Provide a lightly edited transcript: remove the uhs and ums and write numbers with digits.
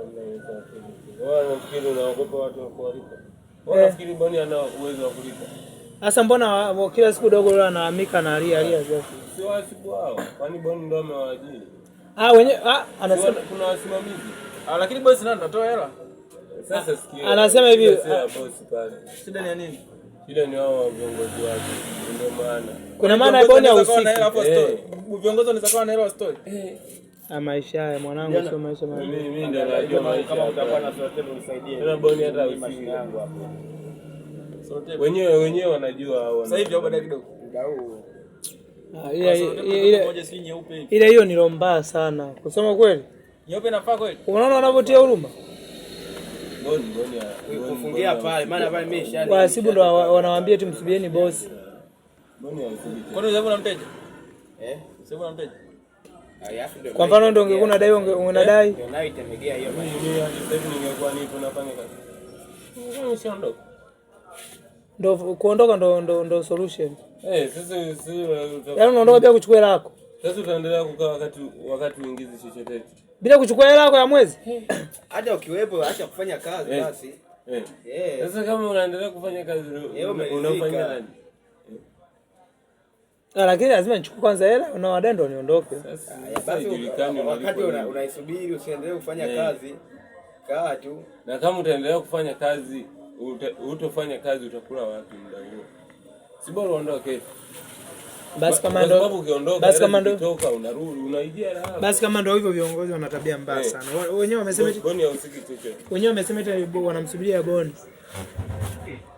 Hamna hiyo usafiri. Wao wanafikiri unaogopa watu wa kuwalipa. Wao wanafikiri Boni ana uwezo wa kulipa. Sasa mbona kila siku dogo yule analalamika na alia alia zake? Sio wasibu wao. Kwani Boni ndo amewaajiri? Ah, wenye ah, Si anasema kuna wasimamizi. Ah, lakini bosi nani anatoa hela? Sasa sikia. Anasema hivi, Shida sio ya bosi pale. Shida ni ya nini? Shida ni wao wa viongozi wake. Ndio maana. Kuna maana Viongozi Boni wanaweza kuwa na hahusiki. hela hapo Eh. store. Viongozi wanaweza kuwa na hela store. Ah, maisha haya mwanangu sio maisha mazuri. Mimi ndio najua maisha. Kama utakuwa na sellotape unisaidie. Tena Boni hata Mimi mashine hahusiki. yangu hapo. Wenyewe wanajua hao. Sasa hivi au baadaye kidogo. Muda huu. Ah, ile Ile ile moja si nyeupe hivi. ile hiyo ni roho mbaya sana. Kusema kweli. Nyeupe inafaa kweli? Unaona wanavyotia huruma? Boni Boni Kufungia pale maana pale mimi nishani. Wahasibu ndo wanawaambia tu msubirieni bosi. Boni hahusiki. Kwani sasa una mteja? Eh? Sasa una mteja? Alafu ndio. Kwa mfano ndio ungekuwa unadai unadai. Ndio nayo itemegea hiyo mashine. Mimi hadi sasa hivi ningekuwa nipo nafanya kazi. Ningekuwa nishaondoka. Ndo kuondoka ndo solution. Eh, sasa sasa Yaani unaondoka bila kuchukua hela yako. Sasa utaendelea kukaa wakati uingizi chochote. Bila kuchukua hela yako ya mwezi. Hata ukiwepo acha kufanya kazi Eh. basi. Eh. Eh. Sasa kama unaendelea kufanya kazi Eh, umeridhika. unafanya nani? Ah, lakini lazima nichukue kwanza hela na wadai ndo niondoke. Sasa Haya, sasa basi haijulikani wakati unalipwa nini. unaisubiri usiendelee kufanya Eh. kazi. Kaa tu. Na kama utaendelea kufanya kazi utofanya kazi utakula wapi muda huo? Si bora uondoke. Basi kama Kwa ndo sababu ukiondoka basi kama ndo ukitoka unarudi unaijia hela. Basi kama ndo hivyo viongozi wana tabia mbaya Eh. sana. Wenyewe wamesema eti Boni hahusiki chochote. wenyewe wamesema eti wanamsubiria Boni.